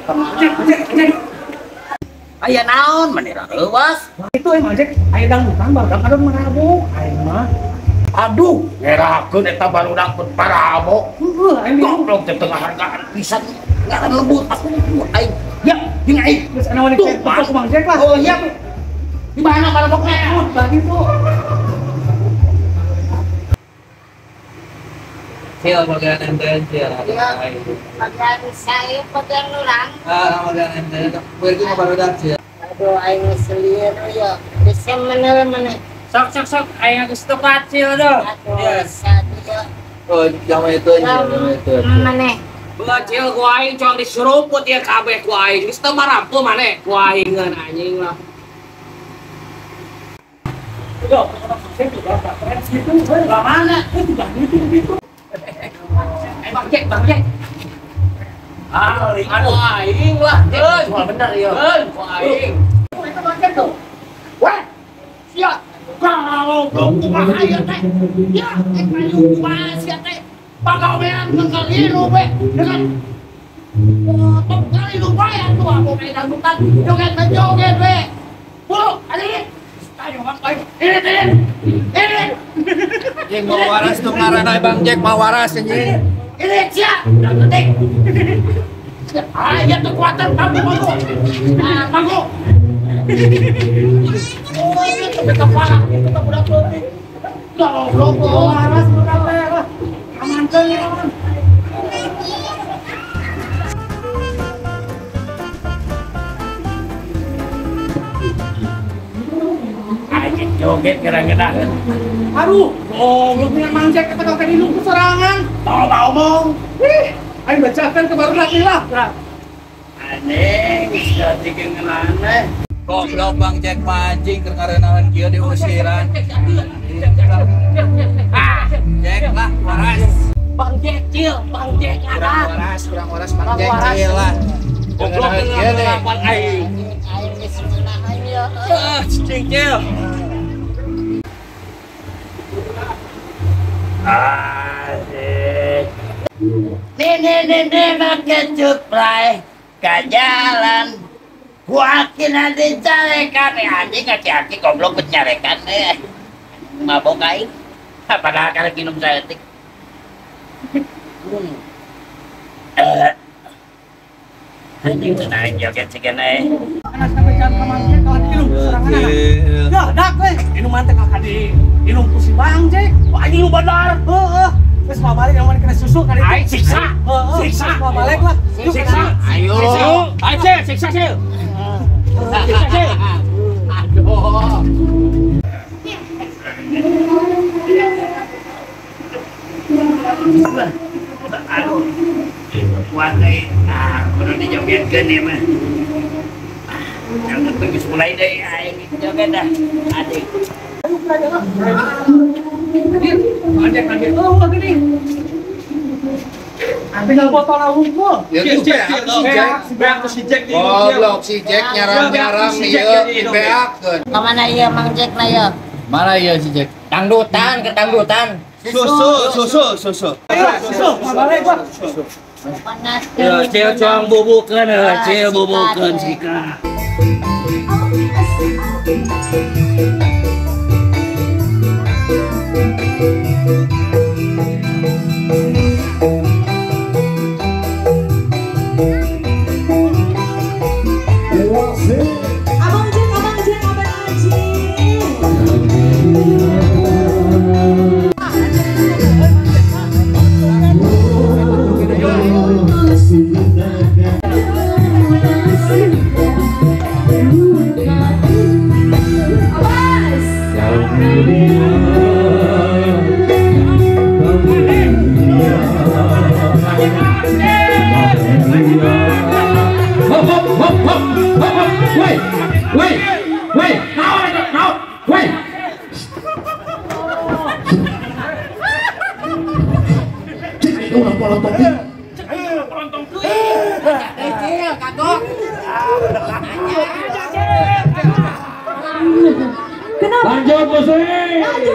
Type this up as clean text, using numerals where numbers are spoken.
Cek. Aya naon maneh reuwas? Itu emang Jack, aya dangdutan barudak adon marabok aing mah. Aduh, ngerakeun eta barudak parabok. Heueuh, aing goblok teh tengah hargaan pisan. Ngaran lembut aku aing. Ya, jeung aing. Geus ana wani cek ku Mang Jack lah. Oh iya. Di mana parabokna? Tadi tuh. Cil, bagian enten, Cil. Bagian saya, bagian orang. Ah, bagian enten. Pergi ke barudak, Cil. Aduh, aing selir ya. Bisa mana-mana. Sok, aing geus tepat, Cil, tuh. Aduh, satu ya. Oh, jama itu, jama itu. Mana? Beuh, Cil, ku aing cong diseruput ya kabeh ku aing. Geus teu marampu maneh ku aing anjing lah. Udah, saya juga keren gitu. Lah mana? Itu juga gitu. Bang Jack, Bang Jack. Ah, aduh aing lah, euy. Soal bener ieu. Euy, ku aing. Itu Bang Jack tuh. Weh. Sia. Goblok kumaha ieu teh? Ya, ek maju kumaha sia teh? Pagawean ngaliru we dengan potong ngaliru bae atuh aku kayak dangdutan joget joget we. Buru, adik. Ayo Bang, ayo. Ini. Ini. Jeung mau waras tuh ngaranna Bang Jack mau waras anjing. Ini sia, udah detik. Ah, ya kekuatan panggu panggu. Ah, panggu. Oh, itu kepala, itu udah leutik. Goblok, waras budak teh lah. Amankeun ya, aman. Anjing joget gerang-gerangan. Aduh, goblok punya Mang Jack eta teh minum ku sorangan. Tong omong. Ih, aing bacakan ke barudak nih lah. Anjing, jadi kengeunana. Goblok Bang Jack mancing keur ngarenahan kieu diusiran. Ah, Jack lah waras. Bang Jack Cil, Bang Jack kurang waras, kurang waras Bang Jack Cil lah. Goblok ngelawan aing. Aing geus menahan ya. Heeh, cing Cil. Asik. Nih make cuprai ke jalan. Kuakin nanti carekan, anjing kaki-kaki goblok pencarekan eh. Mabok aing. Padahal kalau minum saeutik. Anjing teh naik joget sih kena eh. Anak sampai jalan ke Mang Jack kalau diinum sorangan anak. Dah, dak we. Inuman teh kakak di inum ku si Bang Jack. Wah, anjing lu benar. Heeh. Geus mau balik yang kena susu kali itu. Aing siksa. Siksa. Mau balik lah. Siksa. Ayo. Ayo, Cil, siksa, Cil. Siksa, Cil. Aduh. Aduh. Kuat deui. Ah, kudu dijogetkeun ieu mah. Jangan geus mulai deui aing joget dah. Adik. Anjing, oh gini. Tinggal botol unggul. Ya itu si Jack. Goblok si Jack nyaram-nyaram ieu dibeakeun. Ka mana ieu Mang Jack na ieu? Mana ieu si Jack? Dangdutan ke dangdutan. Susu. Susu, balik gua. Panas. Ya, Cil cong bubukeun, Cil bubukeun sika. Abang Jack, Abang Jack, Abang Haji. Awas. Woi, naon, woi. Cek urang polontong teuing. Cil, kagok. Kenapa? Lanjut musik. Lanjut.